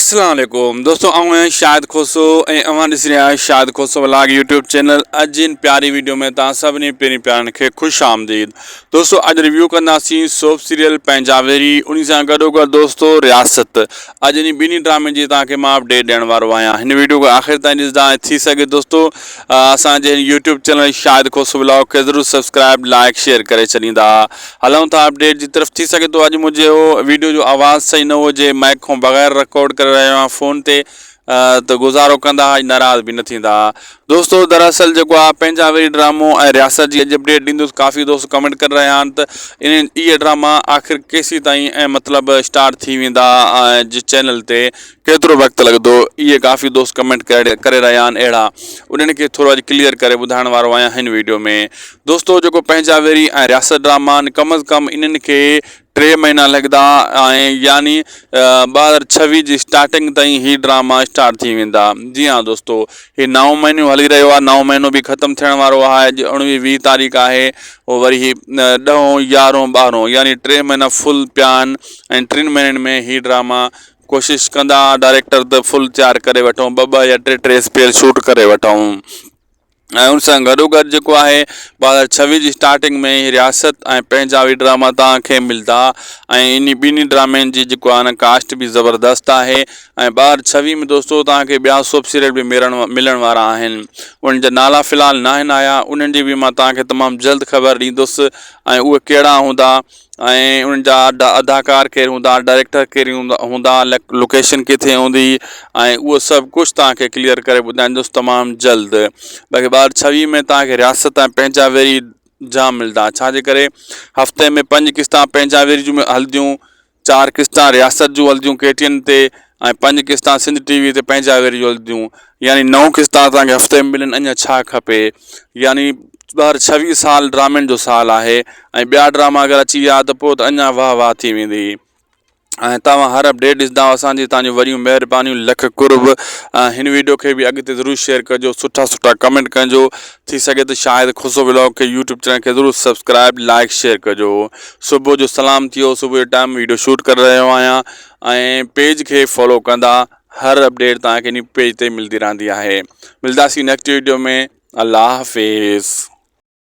اسلام عليڪم دوستو آئون آهيان شاهد کوسو ۽ اوهان ڏسي رهيا آهيو Shahid Khoso vlog YouTube channel اڄ جي هن پياري ويڊيو ۾ توهان سڀني پيرين پيارن کي خوش آمديد دوستو اڄ ريويو ڪنداسين سوپ سيريل پنهنجا ويري انهي سان گڏو گڏ دوستو رياست اڄ انهي ٻنهي ڊرامن جي توهان کي مان اپڊيٽ ڏيڻ وارو آهيان هن ويڊيو کي آخر تائين ڏسندا ۽ ٿي سگهي دوستو اسان جي هن YouTube channel Shahid Khoso vlog کي ضرور سبسڪرائب لائڪ شيئر ڪري ڇڏيندا هلون ٿا اپڊيٽ جي طرف ٿي سگهي ٿو اڄ منهنجو ويڊيو جو آواز صحيح نه هجي مائڪ کان بغير رڪارڊ ڪري رهيو آهيان فون تي ته گذارو ڪندا اڄ ناراض به نه ٿيندا دوستو دراصل جيڪو آهي پنهنجا وري ڊرامو ۽ رياست جي اڄ اپڊيٽ ڏيندس ڪافي دوست ڪمينٽ ڪري رهيا آهن ته انهن اهي ڊراما آخر ڪيسي تائين ۽ مطلب اسٽارٽ ٿي ويندا جي چينل تي ڪيترو وقت لڳندو اهي ڪافي دوست ڪمينٽ ڪري رهيا آهن اهڙا انهن کي ٿورو اڄ ڪليئر ڪري ٻڌائڻ وارو آهيان هن ويڊيو ۾ دوستو جيڪو پنهنجا ويري ۽ رياست ڊراما آهن ڪم از ڪم انهن کي ٽي مهينا لڳندا ۽ يعني 2026 جي اسٽارٽنگ تائين هي ڊراما اسٽارٽ ٿي ويندا جي ها دوستو هي نائون مهينو هلي رهيو آهي نائون مهينو به ختم ٿيڻ وارو آهي اڄ اڻويهه ويهه تاريخ آهي وري هي ڏهون يارهون ٻارهون يعني ٽي مهينا فل پيا آهن ۽ ٽن مهينن ۾ هي ڊراما ڪوشش ڪندا ڊائريڪٽر ته فل تيار ڪري وٺون ٻه ٻه يا ٽي ٽي اسپيل شوٽ ڪري وٺون ۽ ان سان گڏو گڏ جيڪو آهي 2026 جي اسٽارٽنگ ۾ هي رياست ۽ پنهنجا به ڊراما توهان کي ملدا ۽ انهي ٻنهي ڊرامن جي جيڪو آهي نه ڪاسٽ به زبردست آهي ۽ 2026 ۾ دوستو توهان کي ٻيا سوپ سيريل به ملڻ ملڻ وارا آهن انهن جا نالا في الحال ناهن آيا انهن جي به مان توهان کي تمام جلد خبر ڏيندس ۽ اهي ڪهڙا هوندا ۽ انهن جا اداڪار ڪير هوندا ڊائريڪٽر ڪير هوندا لوڪيشن ڪٿي هوندي ۽ اهو سڀ ڪجهه توهان کي ڪليئر ڪري ٻڌائيندس تمام جلد باقي ٻار ڇويهه ۾ توهان کي رياست ۽ پنهنجا ويري جام ملدا ڇا جي ڪري هفتي ۾ پنج قسطا پنهنجا ويري جون هلنديون چار قسطا رياست جون هلنديون ڪي ٽي اين تي ۽ پنج قسطا سنڌ ٽي وي تي پنهنجا ويري جون هلنديون يعني نو قسطا اسان کي هفتي ۾ ملن اڃا ڇا کپي يعني 2026 سال ڊرامن جو سال آهي ۽ ٻيا ڊراما اگر اچي ويا ته پوء ته اڃا واهه واهه ٿي ويندي ۽ توهان هر اپڊيٽ ڏسندا اسان جي توهان جون وڏيون مهربانيون لک قرب هن ويڊيو کي به اڳتي ضرور شيئر ڪجو سٺا سٺا ڪمينٽ ڪجو ٿي سگهي ته شاهد کوسو ولاگ کي يوٽيوب چينل کي ضرور سبسڪرائب لائڪ شيئر ڪجو صبح جو سلام ٿيو صبح جو ٽائيم ويڊيو شوٽ ڪري رهيو آهيان ۽ پيج کي فالو ڪندا هر اپڊيٽ توهان کي ان پيج تي ملدي رهندي آهي ملداسين نيڪسٽ ويڊيو ۾ الله حافظ.